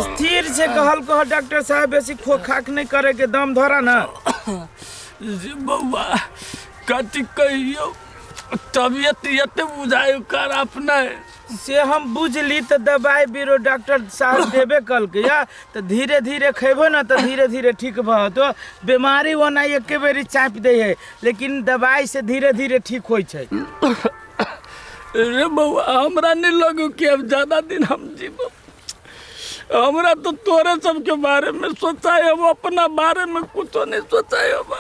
स्थिर छै कहल कह डॉक्टर साहब बेसी खो खाक नहि करे के दम धरा ना। जे बौआ कथी कहियौ, तबियत एते बुझाइ खराब नहि। से हम बुझली तऽ दबाइ बीरो डॉक्टर साहब देबे कलकै या तऽ धीरे धीरे खेबो ने तऽ धीरे धीरे ठीक भऽ जेतौ। बीमारी ओना एके बेरी चापि दै है, लेकिन दबाइ से धीरे धीरे ठीक होइ छै। रे बौआ, हमरा नहीं लगो कि अब ज्यादा दिन हम जीब। हमरा तो तोरे सबके बारे में सोचाय अब, अपना बारे में कुछो नहीं सोचाय अब।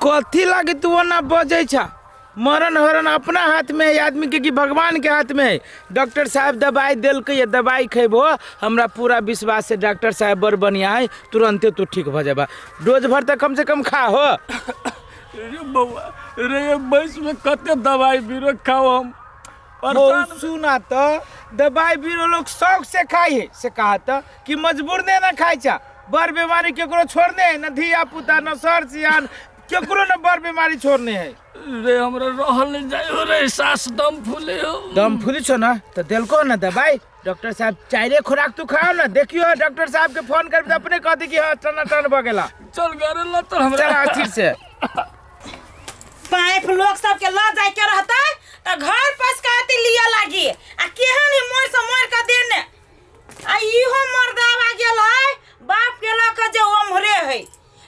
कथी लागे तू ओना बजै छा? मरण हरण अपना हाथ में है आदमी के कि भगवान के हाथ में है? डॉक्टर साहब दवाई देलकै या दवाई खेबो, हमरा पूरा विश्वास है डॉक्टर साहब बड़ बढ़िया है, तुरंते तू ठीक भऽ जेबा। डोज भर तऽ कम से कम खा हो। रे बौआ रे, ये बैस में कते दवाई बीरो खाओ हम परेशान। सुना तो दवाई बीरो लोग शौक से खाई है से कहा तो कि मजबूर ने ना खाई छा। बड़ बीमारी केकरो छोड़ने है न धिया पुता न सर सियान, केकरो न बड़ बीमारी छोड़ने है। रे हमरा रहल नहीं जाय हो रे, सास दम फूले हो। दम फूली छो ना तो देलको ना दवाई डॉक्टर साहब, चारे खुराक तू खाओ ना। देखियो डॉक्टर साहब के फोन कर अपने कहती कि हाँ टना टन भ गेला। चल घरे ल चल हमरा। चल आखिर से। पाइप लोग सबके ल जाय के रहते त घर पस कहती लिया लागी, आ केहन ही मोर से मोर के देने। आ इहो मर्दावा गेल है बाप के ल के जे ओम्हरे है,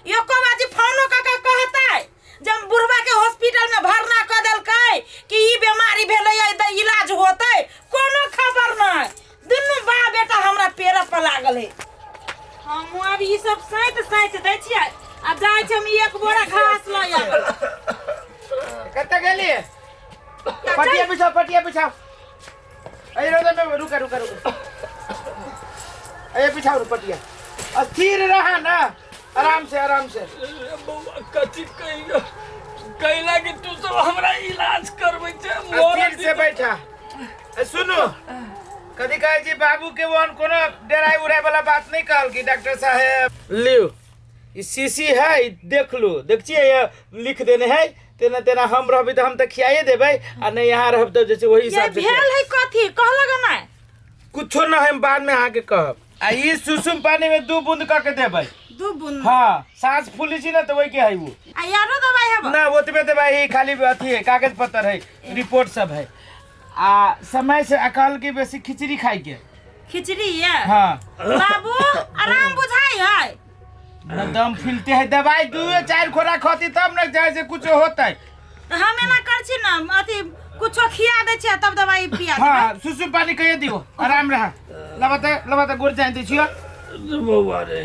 एको बाजी फोनो क के कहतै जब बुढ़वा के हॉस्पिटल में भरना क देलकै कि ई बीमारी भेलै है त इलाज होतै, कोनो खबर नहीं। दुनू बाप बेटा हमरा पेड़ पर लागल है। हम अब ई सब सैत सैत दै छियै आ जाइ छी हम एक बोरा घास लऽ आबै। कतऽ गेलियै? पटिया बिछाओ, पटिया बिछाओ। अरे रोजा में रुका रुका रुका, अरे बिछाओ रे पटिया। स्थिर रहा ना, आराम से आराम से। रे बौआ कथी कहियो, कैला कि तू सब हमरा इलाज करबै छै। स्थिर से बैठा। ए, सुनू कथी कहै छी बाबू के, ओहन कोनो डराइ उड़ाइ वाला बात नहीं कहल कि डॉक्टर साहेब। लियो ई शीशी है, ई देख लू, देख छियै ये लिख देने है, तेना तेना हम रहबै तऽ हम तऽ खियाइए देबै, आ नहीं यहाँ रहब तऽ जे छै वही ये हिसाब से भेल है कथी कहलक ना? कुछो न है, हम बाद में अहाँके कहब। आ ई सुसुम पानी में 2 बूंद कऽ के देबै। 2 बूंद? हाँ, साँस फूली छी ना तऽ वही के है वो। आ यारो दवाई है? ना ओतबे दवाई है, खाली अथी है, कागज पत्तर है, रिपोर्ट सब है। आ समय से अकाल के बेसी खिचड़ी खाई के। खिचड़ी है? हाँ। बाबू आराम बुझाई है? न दम फूलते है, दवाई 2-4 खोरा खाती तब न जाए से कुछ होता है। तो हम एना कर छी ना, अथी कुछो खिया दै छियै तब दवाई पिया देबै। हाँ, सुसुम पानी कहिए दियो, आराम रहा। लबा लबा गोर जान दै छियो। रे बौआ रे,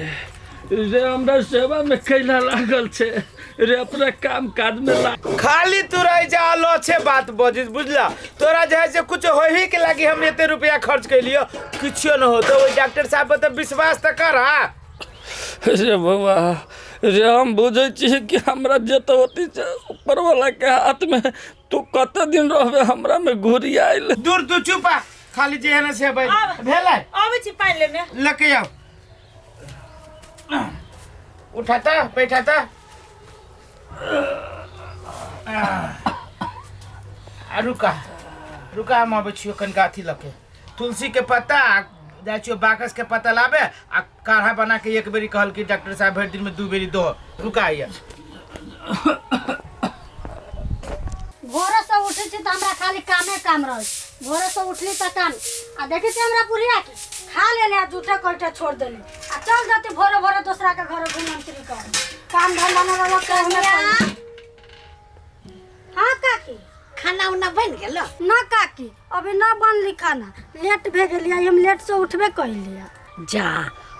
रे हमरा सेवा में कैला लागल छै रे, अपना काम काज में ला। खाली तू रह जा अच्छे बात बजिस बुझला, तोरा जे है से कुछ होही के लागी हम एते रुपया खर्च कैलियो, किछो न होतो। ओहि डॉक्टर साहब पर तऽ विश्वास तऽ कर। हा रे बौआ रे, हम बुझै छियै कि हमरा जतऽ ओती छै ऊपर वाला के हाथ में, तू कते दिन रहबे हमरा में घुरी आयल। दूर तू चुपा, खाली जे है ना से भाई आब। भेलै। आबै छी पानि लेने। लके आओ, उठाता बैठाता। आ रुका रुका, हम अबै छियो कनिका अथी लके, तुलसी के पत्ता जाइ छियो बाकस के पत्ता लाबे, आ काढ़ा बना के एक बेरी कहल कि डॉक्टर साहब भरि दिन में 2 बेरी दो। रुका आइया। भोरे से उठै छी तऽ हमरा खाली कामे काम रहै छै। भोरे से उठली तऽ काम, आ देखै छी हमरा बुढ़िया के खा लेले आ जूठा कइटा छोड़ देले आ चल जाते भोरे भोरे दोसरा के घर घुमंत्री कर। काम धंधा न रहल कहने। हाँ काकी, खाना उना बन गेलो? ना काकी, अभी ना बनली खाना, लेट भे गेलियै, हम लेट से उठबे कैलियै। जा,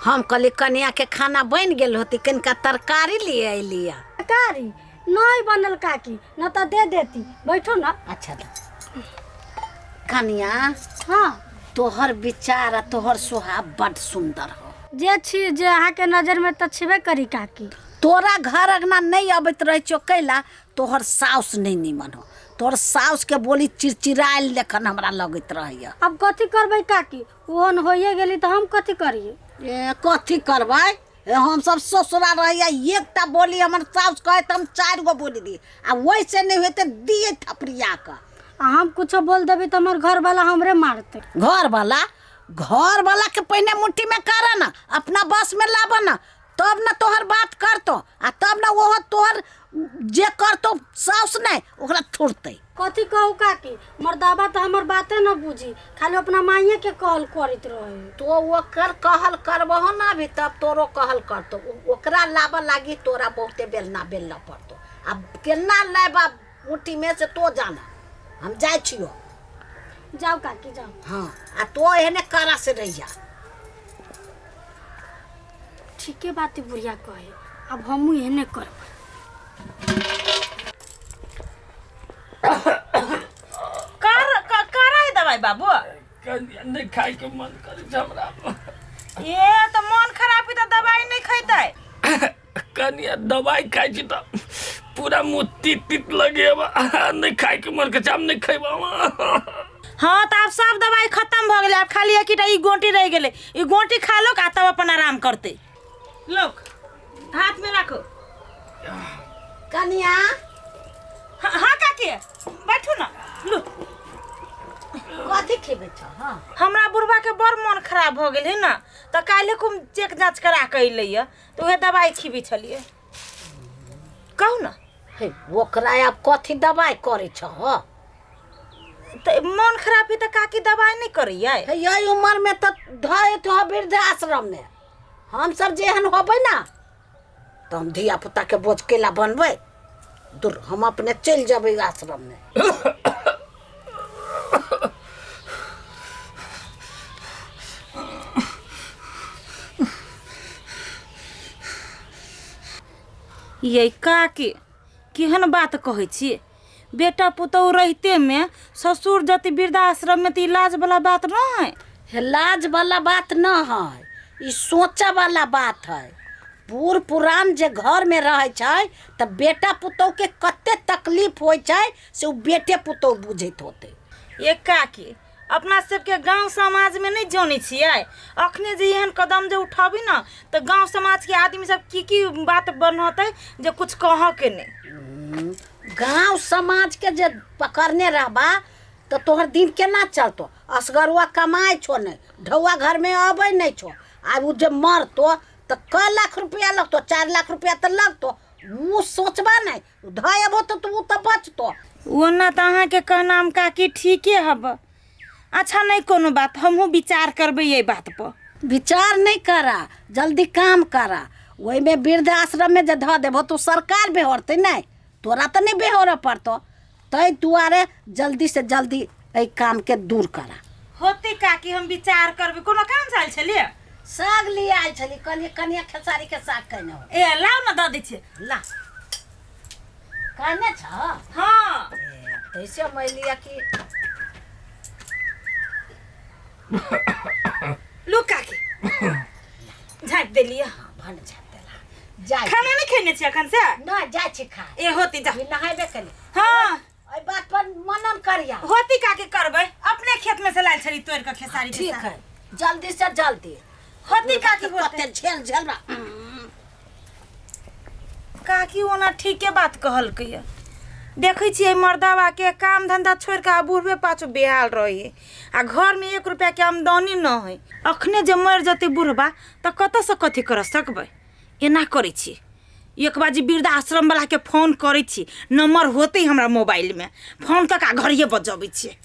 हम कहली कनिया के खाना बन गेल होती, कनिका तरकारी लिए अयलियै। तरकारी नहीं बनल काकी, न तो दे देती, बैठो ना। अच्छा कनिया। हाँ। तोहर विचार आ तोहर स्वभाव बड सुंदर हो। जे छी जे अहाँ के नजर में तऽ छेबे करी काकी। तोरा घर अंगना नहीं अबैत रहे छौ कैला, तोहर साउस नहीं नीमन हो, तोहर साउस के बोली चिड़चिड़ायल लेखन हमरा लगैत रहैया। अब कथी करबै काकी, ओहन होइए गेली तऽ हम कथी करिए? ए कथी करबै, ए हम सब ससुरा रहैया, एकटा बोली हमर साउस कहे तऽ हम 4 गो बोली दी, आ वैसे नहीं होते दिए थपड़िया के। आ हम कुछो बोल देबै तऽ हमर घर वाला हमरे मारते। घर वाला घर वाला के पहिने मुट्ठी में कर ना, अपना बस में लाब ना, तब ना तोहर बात करतो आ तब ना ओहो तोहर जे करतो साउस नहीं ओकरा थुरतै। कथी कहू काकी, मर्दाबा तऽ हमर बाते न बुझी, खाली अपना माइये के कहल करैत रहे। तो ओकर कहल करबहो ना अभी तब तोरो कहल करतो। ओकरा लाबऽ लागी तोरा बहुते बेलना बेलना पड़तो। आब केना लाबा मुट्ठी में से तो जाना, हम जाइ छियो। जाओ काकी जाओ। हाँ आ तो एहने कड़ा से रहिया। ठीके बात बुढ़िया कहे, अब हमहूँ एहने करबै। कर करा है दवाई बाबू? नहीं खाए के मन करे छै हमरा। ए तो मन खराब है तो दवाई नहीं खैतै। कनिया दवाई खाइ छी तऽ पूरा मुँह तीत तीत लगे, नहीं खाए के मन करे छै, हम नहीं खैबा। हाँ तो आब सब दवाई खत्म भ गेलै, आब खाली एकटा ई गोटी रहि गेलै, ई गोटी खा लोक आ तब अपन आराम करतै। लोक हाथ में राखो। कनिया। हाँ हाँ काकी बैठू ना। लो कथी खेबै छ? हाँ हमरा बुढ़बा के बड़ मन खराब भ गेल है ना, तऽ काल्हि कुम चेक जाँच करा के अयलै यऽ, तऽ उहे दवाई खिबै छलियै। कहू ना। हे ओकरा आब कथी दवाई करै छ? तऽ मन खराब है तऽ काकी दवाई नहीं करैयै? हे यही उम्र में तऽ धैत हो वृद्धाश्रम में। हम सब जेहन होबै ना तऽ हम धिया पुता के बोझ केला बनबै? दूर, हम अपने चलि जेबै आश्रम में। ये काकी केहन बात कहै छी? बेटा पुतहु रहिते में ससुर जति वृद्धाश्रम में तऽ इलाज वाला बात न है। हे लाज वाला बात न है, ई सोचे वाला बात है। बूढ़ पुरान जे घर में रहै छै तऽ बेटा पुतोह के कते तकलीफ होइ छै से उ बेटे पुतोह बुझैत होतै। ये काकी अपना सबके गांव समाज में नहीं जानै छियै, अखने जे एहन कदम जे उठाबी ना तऽ गांव समाज के आदमी सब की की बात बनतै जे कुछ कहऽ के नहीं। गांव समाज के जे पकड़ने रहबा तऽ तोहर दिन केना चलतो? असगरुआ कमाइ छो नहीं, ढौआ घर में अबै नहीं छो, आ उ जे मरतो तऽ क लाख रुपया लगतो? 4 लाख रुपया तऽ लगतो। उ सोचबा नहीं, धऽ अबो तऽ उ तऽ बचतो। ओना तऽ अहाँके कहनाम काकी ठीके हब। अच्छा नहीं कोनो बात, हमहूँ विचार करबै एहि बात पर। विचार नहीं करा, जल्दी काम करा। ओहिमे वृद्धाश्रम में जे धऽ देबो तो सरकार बेहोरतै नहीं, तोरा तऽ नहीं बेहोरऽ पड़तो। ताहि दुआरे जल्दी से जल्दी एहि काम के दूर करा। होतै काकी, हम विचार करबै। कोनो काम से आयल छलियै? साग लिए आयल छली, कहलियै कनिया खेसारी के साग कने हो। ए लाउ ना दऽ दै छियै। ला कहने छ? हाँ। तैसे हम अयलियै कि लू काकी झाँपि देलियै। हाँ, भन झाँपि देला। जाइ। खाना नहीं खेने छियै अखन से? नहि जाइ छी खाय। ए होती जा। अभी नहेबे केली। हाँ एहि बात पर मनन करिया। होती काकी करबै, अपने खेत में से लायल छली तोड़ि कऽ खेसारी के ठीक साग। है, जल्दी से जल्दी। होती काकी होती। कते झेल झेल बा। काकी ओना ठीके बात कहलकै। देखै छियै मर्दाबा के काम धंधा छोड़ि कऽ आ बुढ़बे पाछू बेहाल रहै आ घर में 1 रुपया के आमदनी न है। अखने जे मरि जेतै बुढ़बा तऽ कतऽसँ कथी कर सकबै? एना करै छी, एक बार जे वृद्धाश्रम वाला के फोन करै छी, नंबर होतै हमरा मोबाइल में, फोन कऽ के घरिये बजबै छियै।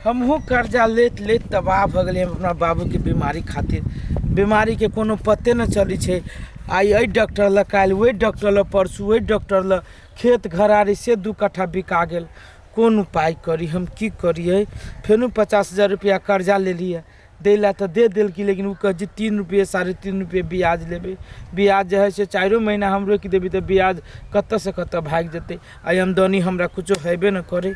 हमहूँ कर्जा लेत लेत तबाह भऽ गेलियै हम अपना बाबूके बीमारी खातिर। बीमारीके कोनो पते नहि चलै छै। आइ एहि डॉक्टर लग, काल्हि ओहि डॉक्टर लग, परसू ओहि डॉक्टर लग। खेत घराड़ी से 2 कट्ठा बिका गेल। कोन उपाय करी हम, की करियै? फेनो 50,000 रुपैआ कर्जा लेलियै, दै लए तऽ दे देलकै, लेकिन ओ कहै छै 3 रुपये 3.5 रुपये ब्याज लेबै। ब्याज जे हइ से 4 महीना हम रोकि देबै तऽ ब्याज कतऽसँ कतऽ भागि जेतै। आइ आमदनी हमरा कुछो हेबे नहि करै।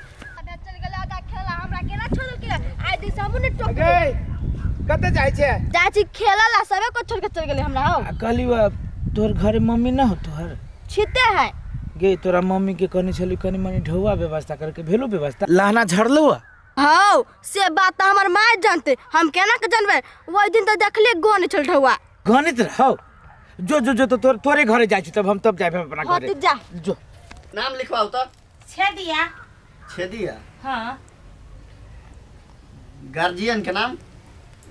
कतऽ जाइ छै? जाइ छी खेलऽ ला, सबे को छोड़ के चल गेलै हमरा। हौ आ कहली तोहर घरे मम्मी ना हो तोहर? छिते है। गे तोरा मम्मी के कहने छली कनी मनी ढौआ व्यवस्था करके, भेलो व्यवस्था? लहना झड़लो? हौ से बात तऽ हमर माय जानते, हम केना के जानबै? ओहि दिन तऽ देखलियै गन छल ढौआ। गणित हौ, जो जो जो तो तोरे घरे जाइ छी तब हम, तब जाबे अपना हाँ घरे। तू जा। जो। नाम लिखवाओ तो। छेदिया। छेदिया? हाँ। गार्जियन के नाम?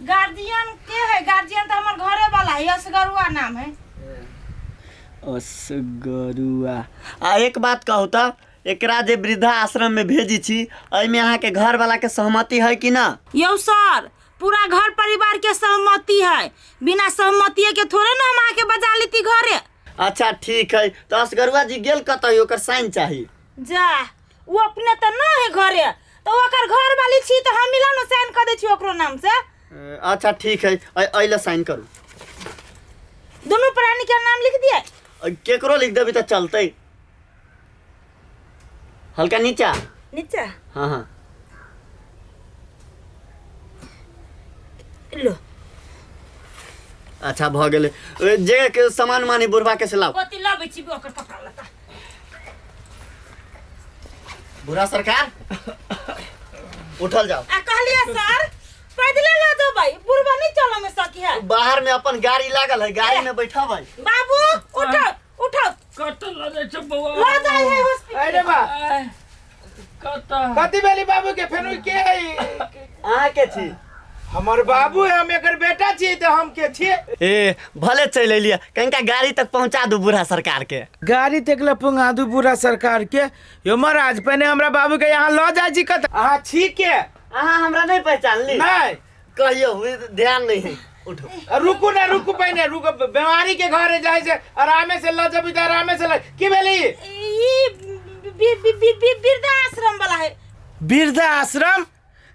गार्जियन के है? गार्जियन तो हमर घरे वाला है, असगरुआ नाम है। असगरुआ। आ एक बात कहू त, एकरा जे वृद्धा आश्रम में भेजी छी, एहिमे अहाँके घर वाला के सहमति है कि ना? यौ सर, पूरा घर परिवार के सहमति है, बिना सहमति के थोड़े ना हम आके बजा लेती घरे। अच्छा ठीक है, तो असगरुआ जी गेल कतऽ? ओकर साइन चाही। जा, वो अपने तो ना है घरे, तो ओकर घर वाली छी तो हम मिला न साइन कर दै छी ओकरो नाम से। अच्छा ठीक है, अइला साइन करू। दोनों प्राणी के नाम लिख दिए? केकरो लिख देबी तऽ चलतै। हल्का नीचा। नीचा? हाँ हाँ। लो। अच्छा भऽ गेलै। जे के सामान मानी बुढ़वा के से लाओ। कथी लाबै छी ओकर कपड़ा लत्ता? बुढ़ा सरकार उठल जाओ। आ कहलिए सर पैदले ल जेबै, बुढ़वा नहीं चलऽ में सकी है। बाहर में अपन गाड़ी लागल है, गाड़ी में बैठबै। बाबू उठो उठो। कत लऽ जाइ छै बौआ? ल जाइ है हॉस्पिटल। अरे बा कत कथी भेली बाबू के? फेर के है? अहाँ के छी? हमर बाबू है, हम एकर बेटा छी, तऽ हम के छियै? ए भले चलि एलियै, कनिका गाड़ी तक पहुंचा दू बूढ़ा सरकार के। गाड़ी तक ले पहुंचा दू बूढ़ा सरकार के? यो महाराज, पहिने हमरा बाबू के यहाँ लऽ जाइ छी। कत अहाँ छी के? अहाँ हमरा नहीं पहचानली? नहीं। कहियो ध्यान नहीं है। उठो। रुकू ना, रुकू, पहिने रुकू। बीमारी के घरे जाइ से आरामे से लऽ जेबी तऽ आरामे से लऽ। की भेली? ई वृद्धाश्रम वाला है। वृद्धाश्रम?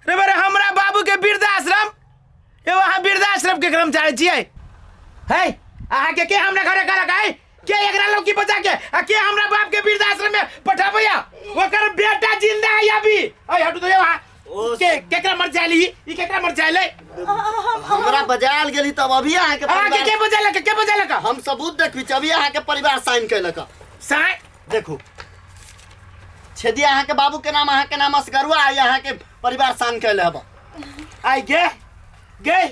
रे बरे, हमरा बाबू के वृद्धाश्रम? ए अहाँ वृद्धाश्रम के कर्मचारी छियै? है अहाँ के के हमरा घरे करक है के एकरा लौकी बचा के आ के हमरा बाप के वृद्धाश्रम में पठाबैया? ओकर बेटा जिंदा है अभी। ऐ हटू तो वहाँ। के केकरा मर जाइली ई? केकरा मर जाइले? हमरा बजायल गेली तब अभी अहाँ के अहाँ के परिवार के बजेलक? के बजेलक? हम सबूत देखबी छी, अभी अहाँ के परिवार साइन कैलक। साइन? देखू, छेदिया अहाँ के बाबू के नाम, अहाँ के नाम असगरुआ है, अहाँ के परिवार साइन कैले हब। आई गे गे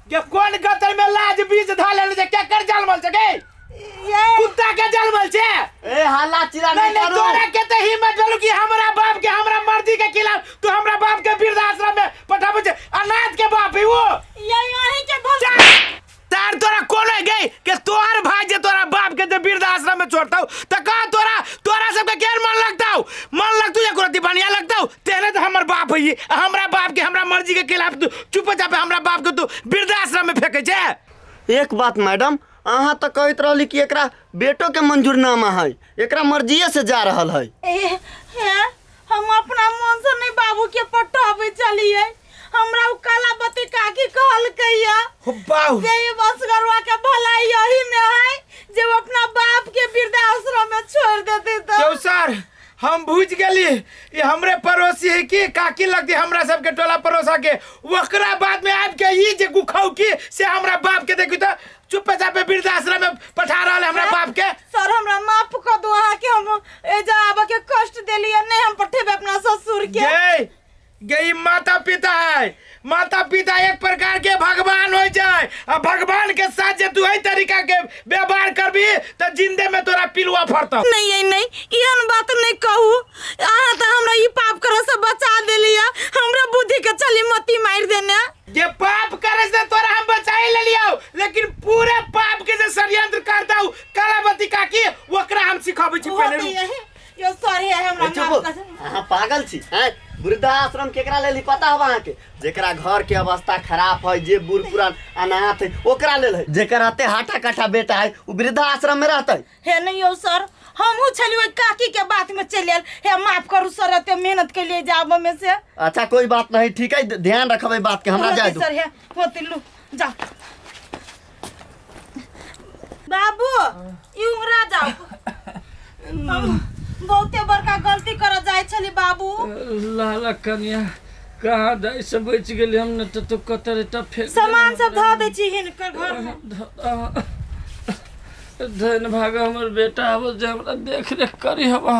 गे, कोन गतर में लाज बीज धा लेने छै? केकर जनमल छै गे? कुत्ता के जनमल छै? ए हल्ला चिल्ला नहीं नहीं नहीं करू। तोरा के तो हिम्मत भेलू कि हमरा बाप के हमरा मर्जी के खिलाफ तू हमरा बाप के वृद्धाश्रम में पठाबै छै? अनाथ के बाप है वो। ये अहीं के धल तार तोरा कोन है गई के तोहर भाई जे तोरा बाप के जे वृद्धाश्रम में छोड़ताऊ त का तोरा तोरा सबके केहन मन लगताऊ? मन लगतू या कोनो बढ़िया लगताऊ? तेरे तो हमर बाप है, हमरा बाप के हमरा मर्जी के खिलाफ तू चुपचाप हमरा बाप के तू वृद्धाश्रम में फेंके छै। एक बात मैडम, अहाँ तऽ कहैत रहली कि एकरा बेटो के मंजूरनामा है, एकरा मर्जिए से जा रहल है। ए हे, हम अपना मन से नहीं बाबू के पटाबै चलिए। हमरा उ कालाबती काकी कहलकैया हो बाऊ जे ई बसगरुआ के भलाई यही में है जे वो अपना बाप के वृद्धाश्रम में छोड़ देते। तो क्यों सर, हम बुझ गेली, ये हमरे पड़ोसी है कि काकी लगती हमरा सबके टोला पड़ोसा के। ओकरा बाद में आबि के ई जे गुखाउ की से हमरा बाप के देखी तो चुपे चापे वृद्धाश्रम में पठा रहल है हमरा बाप के। सर हमरा माफ कर दो, अहाँ के हम एजा आबऽ के कष्ट देलियै, नहीं हम पठेबै अपना ससुर के। गे गे, ई माता पिता है, माता पिता एक प्रकार के भगवान हो जाए आ भगवान के साथ जे तू एहि तरीका के व्यवहार करबी तऽ जिंदे में तोरा पिलुआ फड़तौ। नहीं नहीं नहीं, एहन बात नहीं कहू। अहाँ तऽ हमरा ई पाप करे से बचा देलियै, हमरा बुद्धि के चली मती मारि देने। जे पाप करे से तोरा हम बचाई लेलियौ, लेकिन पूरे पाप के जे षड्यंत्र करता हूँ कालावती काकी, ओकरा हम सिखाबै छी। ओहो पहले तऽ रुक। यही यो सॉरी है, हमरा ए, चुप। माफ कर दे। अहाँ पागल छी हैं? वृद्धाश्रम केकरा लेल पता हब अहाँके? जेकरा घर के अवस्था खराब है, जे बूढ़ पुरान अनाथ है, ओकरा लेल है। जेकर एते हाटा काटा बेटा है उ वृद्धाश्रम में रहतै? हे नहीं यौ सर, हमहूँ छलियै ओहि काकी के बात में चलि आयल। हे माफ करू सर, एते मेहनत के लिए जाबऽ में से। अच्छा कोई बात नहीं, ठीक है, ध्यान रखबै बात के। हमरा जाय होतै दू। सर, हे होतै, लू जाओ बाबू, ई उंगरा जाओ। हम बहुते बड़का गलती करऽ जाइ छली बाबू। लाला कनिया, कहाँ जाइ से बचि गेली हम, नहि तऽ तू कतऽ रे फेंक। सामान सब धऽ दै छी हिनकर घर में। धन भाग हमर बेटा आबो जे हमरा देख रेख करी हवा।